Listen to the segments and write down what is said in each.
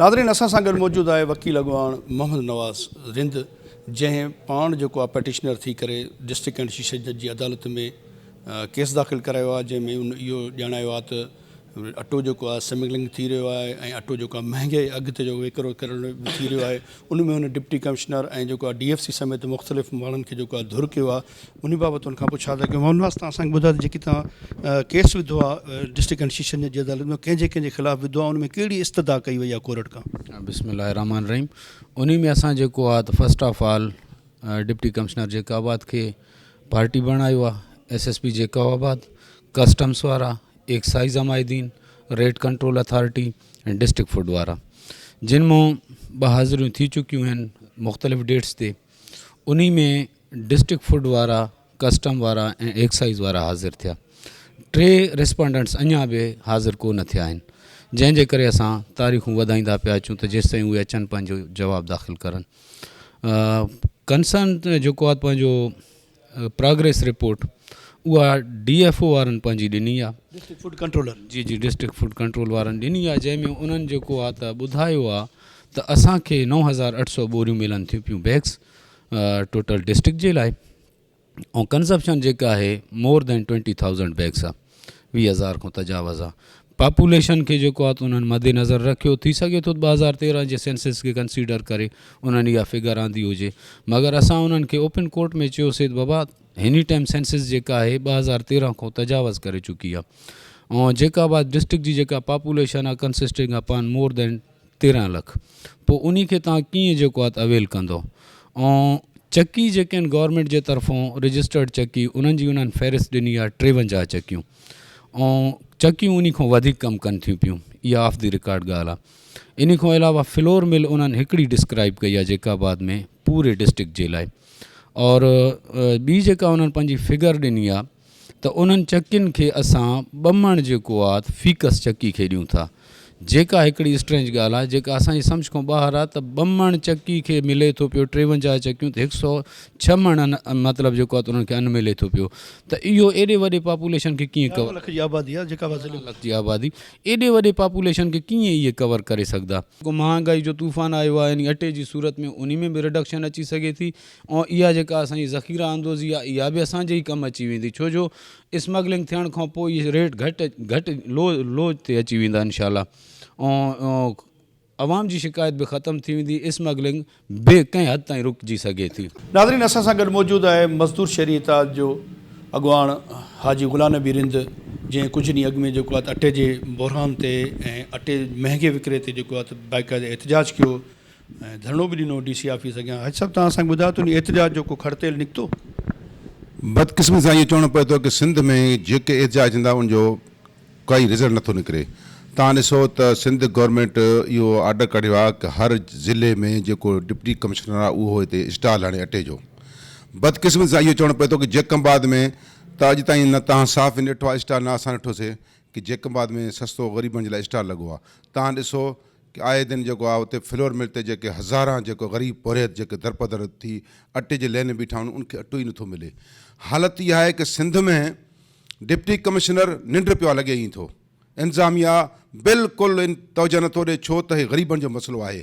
ناظرين اسان سان گڏ موجود آهي وڪيل اڳواڻ محمد نواز رند جنهن پاڻ جيڪو آهي پٽيشنر ٿي ڪري ڊسٽرڪٽ اينڊ سيشن جج جي عدالت ۾ ڪيس داخل ڪرايو آهي جنهن ۾ ان اهو ڄاڻايو آهي ته اٽو جيڪو آهي سمگلنگ ٿي رهيو آهي ۽ اٽو جيڪو آهي مهنگي اگهه تي جيڪو وڪرو ڪرڻ ٿي رهيو آهي ان ۾ هن ڊپٽي ڪمشنر ۽ جيڪو آهي ڊي ايف سي سميت مختلف ماڻهن کي جيڪو آهي ڌر ڪيو آهي ان بابت ان کان پڇا ٿا ڪيون. محمد نواز توهان اسان کي ٻڌايو ته جيڪي توهان ڪيس وڌو آهي ڊسٽرڪٽ اينڊ سيشن جج جي عدالت ۾ ڪنهن جي ڪنهن جي خلاف وڌو آهي ان ۾ ڪهڙي استدعا ڪئي وئي آهي ڪورٽ کان؟ بسم الله الرحمٰن الرحيم انهي ۾ اسان جيڪو آهي ته first of all deputy commissioner Jacobabad کي پارٽي بڻايو آهي S S P Jacobabad customs وارا ايڪسائيز عمائدين، rate control authority ۽ district food وارا جن مون ٻه حاضريون ٿي چڪيون آهن مختلف ڊيٽس تي انهي ۾ ڊسٽرڪٽ فوڊ وارا ڪسٽم وارا ۽ ايڪسائيز وارا حاضر ٿيا ٽي ريسپانڊنٽس اڃا به حاضر ڪو نه ٿيا آهن جنهن جي ڪري اسان تاريخون وڌائيندا پيا اچون ته جيستائين اهي اچن پنهنجو جواب داخل ڪرن ڪنسرن جيڪو آهي پنهنجو پراگريس رپورٽ اها ڊي ايف او وارن پنهنجي ڏني آ. District food controller. جي جي ڊسٽرڪٽ فوڊ ڪنٽرول وارن ڏني آ جنهن ۾ انهن جيڪو آ ته ٻڌايو آ ته اسان کي 9800 ٻوريون ملن ٿيون پيون بيگس ٽوٽل ڊسٽرڪٽ جي لاء ۽ ڪنزپشن جيڪا آهي مور دين ٽوئنٽي ٿائوزنڊ بيگس آ 20 هزار کان تجاوز آ پاپوليشن کي جيڪو آ ته انهن مد نظر رکيو ٿي سگهي ٿو ته 2013 جي سينسس کي ڪنسيڊر ڪري انهن اها فگر آندي هجي مگر اسان انهن کي اوپن ڪورٽ ۾ چيوسي ته بابا هني ٽائيم سينسس جيڪا آهي 2013 کان تجاوز ڪري چڪي آ ۽ جيڪا آباد ڊسٽرڪٽ جي جيڪا پاپوليشن آ ڪنسسٽنگ اپان مور دين 13 لک پوء انهي کي توهان ڪيئن جيڪو آ ته اويل ڪندو ۽ چڪي جيڪي آهن گورنمينٽ جي طرفون رجسٽرڊ چڪي انهن جي انهن فهرست ڏني آ 53 چڪيون ۽ چڪيون انهي کان وڌيڪ ڪم ڪن ٿيون پيون اها آف the record ڳالهه آهي انهي کان علاوه فلور مل انهن هڪڙي ڊسڪرائب ڪئي آهي جيڪا آباد ۾ پوري ڊسٽرڪٽ جي لاء اور ٻي جيڪا انهن پنهنجي فگر ڏني آهي ته انهن چڪين کي اسان ٻه مڻ جيڪو آهي فيڪس چڪي کي ڏيون ٿا جيڪا هڪڙي اسٽرينج ڳالهه آهي جيڪا اسان جي سمجهه کان ٻاهر آهي ته ٻه مڻ چڪي کي ملي ٿو پيو 53 چڪيون ته هڪ سو ڇهه مڻ مطلب جيڪو آهي ته انهن کي ان ملي ٿو پيو ته اهو ايڏي وڏي پاپوليشن کي ڪيئن ڪور لک جي آبادي آهي جيڪا ضلعي لک جي آبادي ايڏي وڏي پاپوليشن کي ڪيئن اهي ڪور ڪري سگهندا. جيڪو مهانگائي جو طوفان آيو آهي يعني اٽي جي صورت ۾ انهي ۾ به رڊڪشن اچي سگهي ٿي ۽ اها جيڪا اسان جي ذخيره اندوزي آهي اها به اسان جي ئي ڪم اچي ويندي ڇو جو اسمگلنگ ٿيڻ کان پوء اهي ريٽ گهٽ گهٽ لو لو تي اچي ويندا انشاء الله ۽ عوام جي شڪايت به ختم ٿي ويندي اسمگلنگ به ڪنهن حد تائين رڪجي سگهي ٿي. ناظرين اسان سان گڏ موجود آهي مزدور شهري اتحاد جو اڳواڻ حاجي غلام نبي رند جنهن ڪجهه ڏينهن اڳ ۾ جيڪو آهي ته اٽي جي بحران تي ۽ اٽي مهنگي وڪري تي جيڪو آهي ته باقاعده احتجاج ڪيو ۽ ڌرڻو به ڏنو ڊي سي آفيس اڳيان. حاجي صاحب توهان اسان کي ٻڌايو ته ان احتجاج جو ڪو کڙ تيل نڪتو؟ بدقسمتي سان اهو چوڻو پوي ٿو ڪه سنڌ ۾ جيڪي احتجاج ٿيندا ان جو ڪائي رزلٽ نٿو نڪري. توهان ڏسو ته سنڌ گورنمينٽ اهو آرڊر ڪڍيو آهي ڪه هر ضلعي ۾ جيڪو ڊپٽي ڪمشنر آهي اهو هتي اسٽال هڻي اٽي جو. بدقسمتي سان اهو چوڻو پوي ٿو ڪه جيڪب آباد ۾ ته اڄ تائين نه توهان صحافين ڏٺو آهي اسٽال نه اسان ڏٺوسي ڪه جيڪب آباد ۾ سستو غريبن جي لاء اسٽال لڳو آهي. توهان ڏسو ڪي آئي دن جيڪو آ اتي فلور مل تي جيڪي هزاران جيڪو غريب پورهيت جيڪي درپدر ٿي اٽي جي لين ۾ بيٺا آهن ان کي اٽو ئي نٿو ملي حالت اها آهي ڪي سنڌ ۾ ڊپٽي ڪمشنر ننڊ پيو آ لڳي ئي ٿو انتظاميا بلڪل ان توجه نٿو ڏي ڇو ته هي غريبن جو مسئلو آهي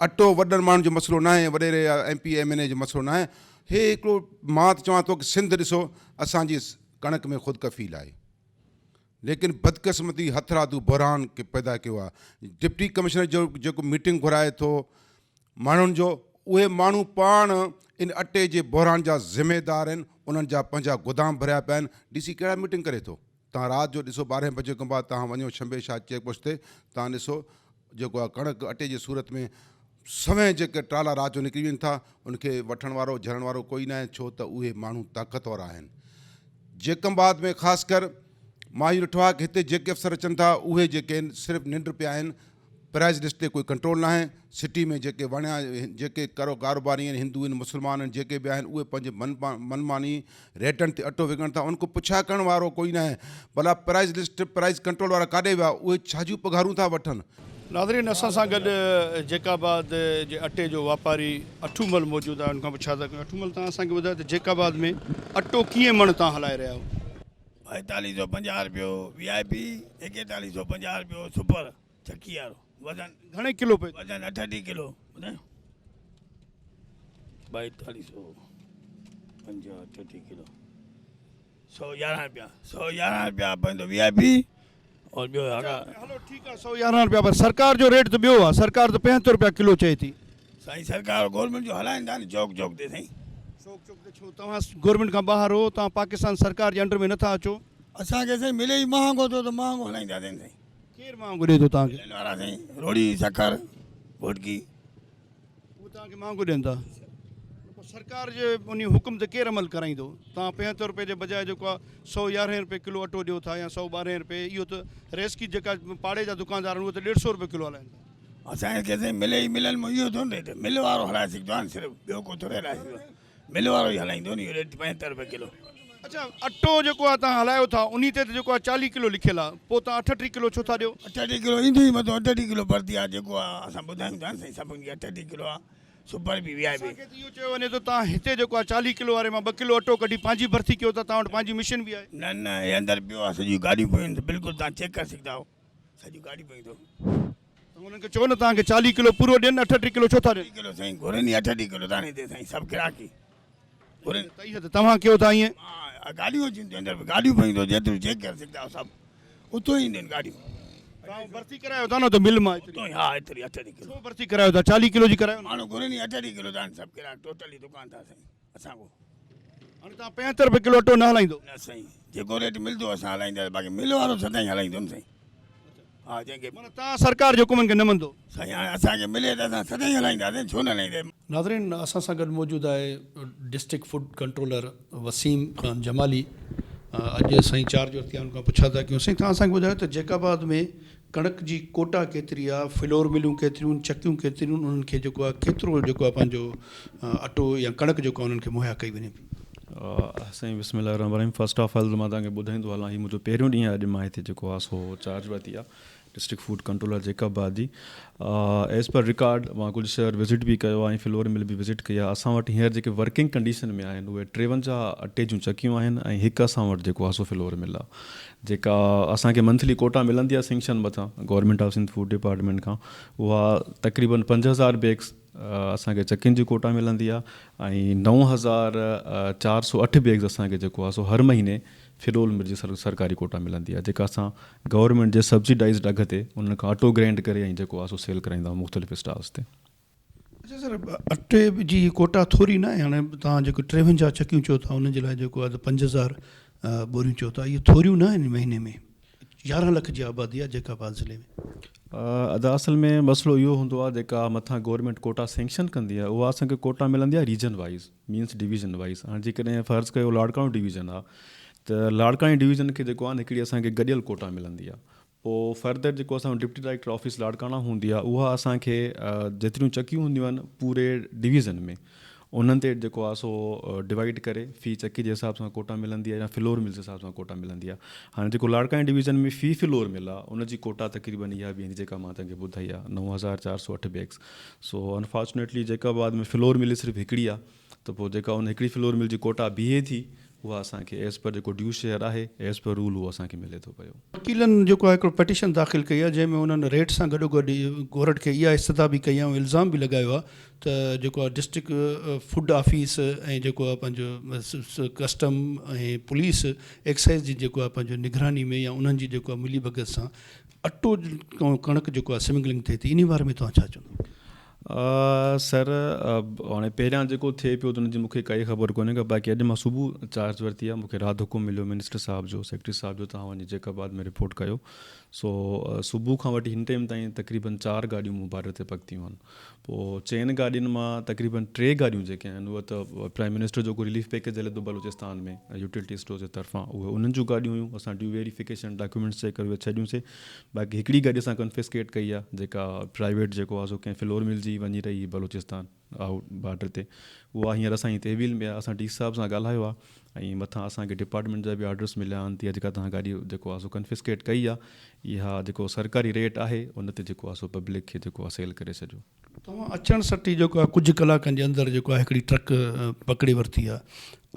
اٽو وڏن ماڻهن جو مسئلو ناهي وڏيري يا M P M N A جو مسئلو ناهي هي هڪڙو مان ته چوان ٿو ڪي سنڌ ڏسو اسان جي ڪڻڪ ۾ خود ڪفيل آهي ليڪن بدقسمتي هٿرادو بحران کي پيدا ڪيو آهي ڊپٽي ڪمشنر جو جيڪو ميٽنگ گهرائي ٿو ماڻهن جو اهي ماڻهو پاڻ ان اٽي جي بحران جا ذميدار آهن انهن جا پنهنجا گودام ڀريا پيا آهن ڊي سي ڪهڙا ميٽنگ ڪري ٿو تان رات جو ڏسو ٻارهين بجي کان بعد تان وڃو شنبي شاهه چيڪ پوسٽ تي تان ڏسو جيڪو آهي ڪڻڪ اٽي جي صورت ۾ سوين جيڪي ٽرالا رات جو نڪري وڃن ٿا ان کي وٺڻ وارو جهلڻ وارو ڪوئي ناهي ڇو ته اهي ماڻهو طاقتور آهن جيڪب آباد ۾ خاص ڪر مان اهو ڏٺو آهي ڪه هتي جيڪي افسر اچن ٿا اهي جيڪي آهن صرف ننڊ پيا آهن پرائز لسٽ تي ڪوئي ڪنٽرول ناهي سٽي ۾ جيڪي وڻيا جيڪي ڪارو ڪاروباري آهن هندو آهن مسلمان آهن جيڪي به آهن اهي پنهنجي من من ماني ريٽن تي اٽو وڪڻن ٿا ان کي پڇا ڪرڻ وارو ڪوئي ناهي ڀلا پرائز لسٽ پرائز ڪنٽرول وارا ڪاڏي ويا اهي ڇا جون پگهارون ٿا وٺن. ناظرين اسان سان گڏ جيڪب آباد جي اٽي جو واپاري اٺو مل موجود آهي ان کان پڇا ٿا ڪيون اٺو مل توهان اسان کي ٻڌايو ته جيڪب آباد ۾ اٽو ڪيئن مڻ توهان هلائي رهيا آهيو. ٻائيتاليهه سو پنجاهه رپيو وي آء پي، ايڪيتاليهه سو پنجاهه رپيو سپر چڪي وارو. وزن گهڻي ڪلو پئي ٿو؟ وزن 38 ڪلو ٻڌايو 42 سو 50 38 ڪلو 111 روپيا 111 روپيا پوندو وي آء پي اور ٻيو هاڪا. هلو ٺيڪ آ 111 روپيا پر سرڪار جو ريٽ ته ٻيو آ سرڪار ته 75 روپيا ڪلو چئي ٿي. سائين سرڪار گورنمينٽ جو هلائين ٿا نه چوڪ چوڪ تي سائين. چوڪ چوڪ تي ڇو توهان گورنمينٽ کان ٻاهر هو توهان پاڪستان سرڪار جي انڊر ۾ نٿا اچو. اسان کي سائين ملي ئي مهانگو ٿو ته مهانگو هلائينداسين سائين. ڪير مهانگو ڏئي ٿو توهان کي؟ ملن وارا سائين روهڙي سکر گهوٽڪي. اهي توهان کي مهانگو ڏين ٿا ته پوء سرڪار جي انهي حڪم تي ڪير عمل ڪرائيندو؟ توهان 75 روپئي جي بجاء جيڪو آهي 111 روپئي ڪلو اٽو ڏيو ٿا يا 112 روپئي اهو ته ريسڪي جيڪا پاڙي جا دڪاندار آهن اهي ته 150 روپئي ڪلو هلائين ٿا. اسان کي سائين ملي ئي ملن مان اهو ٿو نه ريٽ مل وارو هلائي سگهندو آهي نه صرف ٻيو ڪو ٿوري هلائي سگهندو آهي مل وارو ئي هلائيندو نه اهو ريٽ 75 روپئي ڪلو. اڇا اٽو جيڪو آهي توهان هلايو ٿا انهي تي ته جيڪو آهي 40 ڪلو لکيل آهي پوء توهان 38 ڪلو ڇو ٿا ڏيو؟ 38 ڪلو ايندو ئي متو 38 ڪلو ڀرتي آهي جيڪو آهي اسان ٻڌايون ٿا نه سائين سڀني کي 38 ڪلو آهي سپر به وي آء پي. اسان کي ته اهو چيو وڃي ٿو توهان هتي جيڪو آهي 40 ڪلو واري مان 2 ڪلو اٽو ڪڍي پنهنجي ڀرتي ڪيو ٿا توهان وٽ پنهنجي مشين به آهي. نه نه هي اندر پيو آهي سڄيون گاڏيون پيون آهن بلڪل توهان چيڪ ڪري سگهندا آهيو سڄيون گاڏيون پيون اٿو. ته انهن کي چئو نه توهان کي 40 ڪلو پورو ڏين 38 ڪلو ڇو ٿا ڏين. 38 ڪلو سائين گهرن ئي 38 ڪلو ٿا هتي سائين سڀ گراهڪ ئي گهرن. ته اهي ته توهان ڪيو ٿا ائين. ها گاڏيون اچن ٿيون اندر گاڏيون پيون اٿو جيتريون چيڪ ڪري سگهندا آهيو سڀ اتو ئي اينديون آهن گاڏيون. توهان ڀرتي ڪرايو ٿا نه ته مل مان ايتري. اتو ئي ها ايتري 38 ڪلو. ڇو ڀرتي ڪرايو ٿا 40 ڪلو جي ڪرايو نه. ماڻهو گهرن ئي 38 ڪلو ٿا سڀ گراهڪ ٽوٽلي دڪان ٿا سائين اسان ڪو. هاڻي توهان 75 روپيه ڪلو اٽو نه هلائيندو. نه سائين جيڪو ريٽ ملندو اسان هلائينداسين باقي مل وارو سدائين هلائيندو نه سائين. ها جنهن کي. معنيٰ توهان سرڪار جي حڪمن کي نه مڃندو. سائين هاڻي اسان کي ملي ته اسان سدائين هلائينداسين ڇو نه هلائينداسين. ناظرين اسان سان گڏ موجود آهي district food controller Waseem Khan Jamali اڄ سائين چارج ورتي آهي ان کان پڇا ٿا ڪيون سائين توهان اسان کي ٻڌايو ته جيڪب آباد ۾ ڪڻڪ جي ڪوٽا ڪيتري آهي فلور ملون ڪيتريون چڪيون ڪيتريون انهن کي جيڪو آهي ڪيترو جيڪو آهي پنهنجو اٽو يا ڪڻڪ جيڪو آهي انهن کي مهيا ڪئي وڃي پئي. سائين بسم الله الرحمن الرحيم فرسٽ آف آل مان توهان کي ٻڌائيندو هلان هي منهنجو پهريون ڏينهن آهي اڄ مان هتي جيڪو آهي سو چارج ورتي آهي ڊسٽرڪٽ فوڊ ڪنٽرولر جيڪب آباد جي ايز پر رڪارڊ مان ڪجهه شهر وزٽ به ڪيو آهي ۽ فلور مل به وزٽ ڪئي آهي اسان وٽ هينئر جيڪي ورڪنگ ڪنڊيشن ۾ آهن اهي 53 اٽي جون چڪيون آهن ۽ هڪ اسان وٽ جيڪو آهي سو فلور مل آهي جيڪا اسان کي منٿلي ڪوٽا ملندي آهي سينڪشن مٿان government of Sindh food department کان اها تقريبن 5000 بيگس اسان کي چڪين جي ڪوٽا ملندي آهي ۽ 9408 بيگز اسان کي جيڪو آهي سو هر مهيني فلول مل جي سرڪاري ڪوٽا ملندي آهي جيڪا اسان گورنمينٽ جي سبسڊائزڊ اگهه تي انهن کان اٽو گرينڊ ڪري ۽ جيڪو آهي سو سيل ڪرائيندا آهيون مختلف اسٽالز تي. اڇا سر اٽي جي هي ڪوٽا ٿوري ناهي هاڻي توهان جيڪو 53 چڪيون چئو ٿا انهن جي لاء جيڪو آهي ته 5000 ٻوريون چئو ٿا اهي ٿوريون نه آهن مهيني ۾ 11 لک جي آبادي آهي جيڪب آباد ضلعي ۾. ادا اصل ۾ مسئلو اهو هوندو آهي جيڪا مٿان گورنمينٽ ڪوٽا سينڪشن ڪندي آهي اها اسان کي ڪوٽا ملندي آهي region wise means division wise هاڻي جيڪڏهن فرض ڪيو لاڙڪاڻو ڊويزن آهي ته لاڙڪاڻي ڊويزن کي جيڪو آهي هڪڙي اسان کي گڏيل ڪوٽا ملندي آهي پوء فردر جيڪو اسان ڊپٽي ڊائريڪٽر آفيس لاڙڪاڻا هوندي آهي اها اسان کي جيتريون چڪيون هونديون آهن پوري ڊويزن ۾ انهن تي جيڪو آهي سو ڊوائيڊ ڪري في چڪي جي حساب سان ڪوٽا ملندي آهي يا فلور ملز جي حساب سان ڪوٽا ملندي آهي هاڻي جيڪو لاڙڪاڻي ڊويزن ۾ في فلور مل آهي ان جي ڪوٽا تقريبن اها بيهندي جيڪا مان توهان کي ٻڌائي آهي 9408 بيگز سو انفارچونيٽلي جيڪب آباد ۾ فلور مل صرف هڪڙي آهي ته پوء جيڪا ان هڪڙي فلور مل جي ڪوٽا بيهي ٿي اها اسان کي ايز پر جيڪو ڊيو شيئر آهي ايز پر رول اهو اسان کي ملي ٿو پيو. وڪيلن جيڪو آهي هڪڙو پٽيشن داخل ڪئي آهي جنهن ۾ انهن ريٽ سان گڏوگڏ گورٽ کي اها استدعا به ڪئي آهي ۽ الزام به لڳايو آهي ته جيڪو آهي ڊسٽرڪٽ فوڊ آفيس ۽ جيڪو آهي پنهنجو ڪسٽم ۽ پوليس ايڪسائيز جي جيڪو آهي پنهنجو نگراني ۾ يا انهن جي جيڪو آهي ملي ڀڳت سان اٽو ڪڻڪ جيڪو آهي سمگلنگ ٿئي ٿي انهي باري ۾ توهان ڇا چوندو؟ سر هاڻي پهريان جيڪو ٿئي پيو ته ان جي مونکي ڪائي خبر ڪونهي ڪا باقي اڄ مان صبح چارج ورتي آهي مونکي رات حڪم مليو منسٽر صاحب جو سيڪريٽري صاحب جو توهان وڃي جيڪب آباد ۾ رپورٽ ڪيو سو صبح کان وٺي هن ٽائيم تائين تقريبن چار گاڏيون مون بارڊر تي پڳتيون آهن پوء چئن گاڏين مان تقريبن ٽي گاڏيون جيڪي آهن اهي ته پرائم منسٽر جو ڪو رليف پيڪيج هلي ٿو بلوچستان ۾ يوٽيلٽي اسٽور جي طرفان اهي انهن جون گاڏيون هيون اسان ڊيو ويريفڪيشن ڊاڪيومينٽس چيڪ ڪري اهي ڇڏيون سي باقي هڪڙي گاڏي اسان ڪنفسڪيٽ ڪئي آ جيڪا پرائيويٽ جيڪو آ سو ڪنهن فلور مل جي وڃي رهي هئي بلوچستان آئوٽ بارڊر تي اها هينئر اسان جي تحويل ۾ آ اسان ڊي سي صاحب سان ڳالهايو آ ۽ مٿان اسان کي ڊپارٽمينٽ جا به آرڊرس مليا آهن ته اها جيڪا توهان گاڏي جيڪو آ سو ڪنفسڪيٽ ڪئي آ اها جيڪو سرڪاري ريٽ آهي ان تي جيڪو آ سو پبلڪ کي جيڪو آ سيل ڪري ڇڏيو. توهان اچڻ سٽ ئي جيڪو آهي ڪجهه ڪلاڪن جي اندر جيڪو آهي هڪڙي ٽرڪ پڪڙي ورتي آهي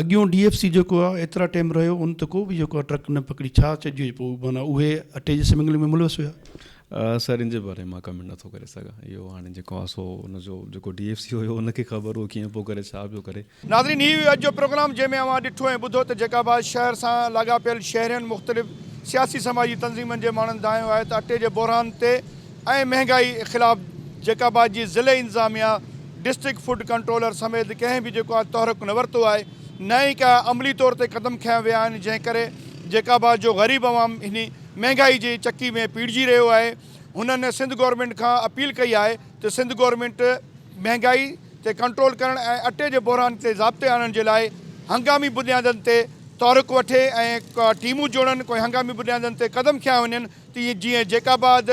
اڳيون ڊي ايف سي جيڪو آهي ايترا ٽيم رهيو ان ته ڪو به جيڪو آهي ٽرڪ نه پڪڙي ڇا چئجي پوء معنيٰ اهي اٽي جي سمگلنگ ۾ ملوث هيا. سر ان جي باري مان ڪمينٽ نٿو ڪري سگهان اهو هاڻي جيڪو آهي سو ان جو جيڪو ڊي ايف سي هيو ان کي خبر هو ڪيئن پيو ڪري ڇا پيو ڪري. ناظرين هي هيو اڄ جو پروگرام جنهن ۾ اوهان ڏٺو ۽ ٻڌو ته جيڪب آباد شهر سان لاڳاپيل شهرين مختلف سياسي سماجي تنظيمن جي ماڻهن دانهيو آهي ته اٽي جي بحران تي ۽ مهنگائي خلاف جيڪب آباد جي ضلعي انتظاميا ڊسٽرڪٽ فوڊ ڪنٽرولر سميت ڪنهن به جيڪو آهي تحرڪ نه ورتو آهي نه ئي ڪا عملي طور تي قدم کنيا ويا آهن جنهن ڪري جيڪب آباد جو غريب عوام انهي مهنگائي جي چڪي ۾ پيڙجي رهيو آهي. هنن سنڌ گورنمينٽ کان اپيل ڪئي آهي ته سنڌ گورنمينٽ مهنگائي تي ڪنٽرول ڪرڻ ۽ اٽي جي بحران تي ضابطي آڻڻ جي لاء هنگامي بنيادن تي تحرڪ وٺي ۽ ٽيمون جوڙن ڪوئي هنگامي بنيادن تي قدم کنيا وڃن ته جيئن جيڪب آباد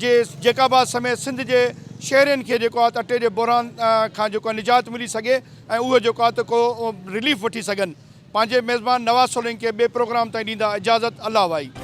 جي جيڪب آباد سميت سنڌ جي شهرين کي جيڪو آهي ته اٽي جي بحران کان جيڪو آهي نجات ملي سگهي ۽ اهي جيڪو آهي ته ڪو رليف وٺي سگهن. پنهنجي ميزبان نواز سولنگي کي ٻئي پروگرام تائين ڏيندا اجازت الله وائي.